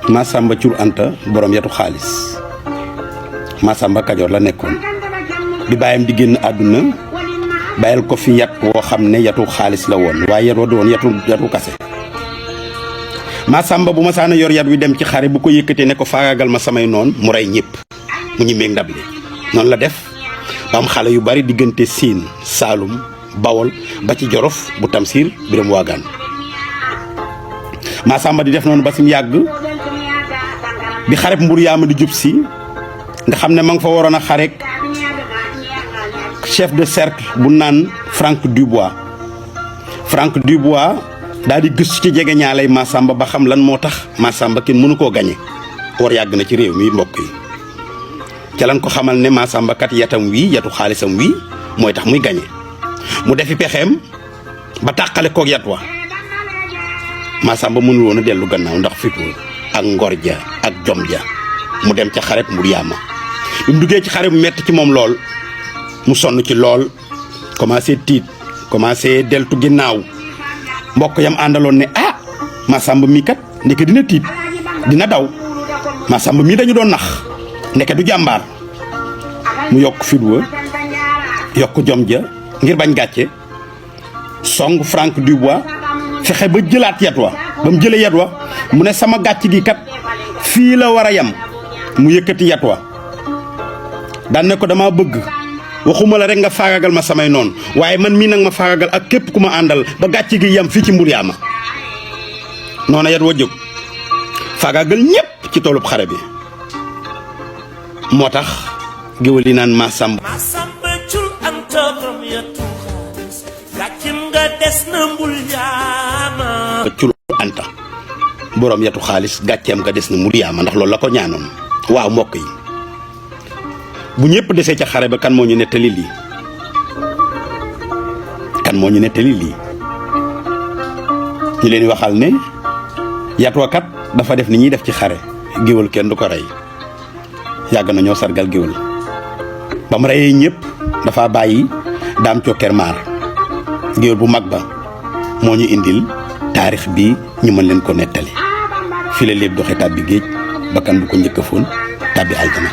Masamba Cul Anta borom yatu xaalis Masamba Kajoor la nekkoon bi bàyyam di génn àdduna bàyyil ko fi yat woo xam ne yatu xaalis la woon waaye yat wa doon yatu kase. Masamba bu ma saana yor yat wi dem ci xare bu ko yëkkatee ne ko faagaagal ma samay noon mu rey ñëpp mu ñimmeeg ndab li noonu la def ba am xale yu bari diggante Siin Saalum Bawol ba ci Jolof bu Tamsiir Biram Waagaan. Masamba di def noonu ba sim yàgg bi xareb Mbur Yaama di jub si nga xam ne ma nga fa waroon a xarek chef de cercle bu naan Franck Dubois daal di gëstu ci jege ñaalay Masamba ba xam lan moo tax Masamba kenn mënu koo gañe war yàgg na ci réew mi mbokk yi ca lan ko xamal ne Masamba kat yatam wii yatu xaalisam wii mooy tax muy gañe mu defi pexeem ba tàqale koog yat wa Masamba mënul woon a dellu gannaaw ndax fitu ak ngor ja ak jom ja mu dem ca xareb Mbur Yaama bi mu duggee ci xare bu metti ci moom lool mu sonn ci lool commencé tiit commencé deltu ginnaaw mbokk yam àndaloon ne ah Masamba mii kat ndeke dina tiit dina daw Masamba mii dañu doon nax ndeke du jàmbaar mu yokk fit wa yokk jom ja ngir bañ gàcce song Franck Dubois fexe ba jëlaat yat wa ba mu jëlee yat wa mu ne sama gàcc gi kat fii la war a yem mu yëkkati yat wa daan ne ko dama bëgg waxuma la rek nga faagagal ma samay noonu waaye man mii nag ma faagagal ak képp ku ma àndal ba gàcc gi yem fii ci Mbur Yaama noona yat wa jóg faagagal ñépp ci toolub xare bi moo tax géwël yi naan Masamba Cul Anta borom yatu xaalis gàccim nga des na Mbur Yaama Cul Anta borom yatu xaalis gàcceem nga des na Mbur Yaama ndax loolu la ko ñaanoon. waaw mbokk yi bu ñëpp desee ca xare ba kan moo ñu nettali lii ñu leen waxal ne yatwa kat dafa def ni ñuy def ci xare géwël kenn du ko rey yàgg na ñoo sargal géwël ba mu reyee ñëpp dafa bàyyi daam cokkeer maar géwél bu mag ba moo ñu indil taarix bi ñu mën leen ko nettali fi la lépp doxe tàbbi géej bakkan bu ko njëkk a foon tàbbi aljana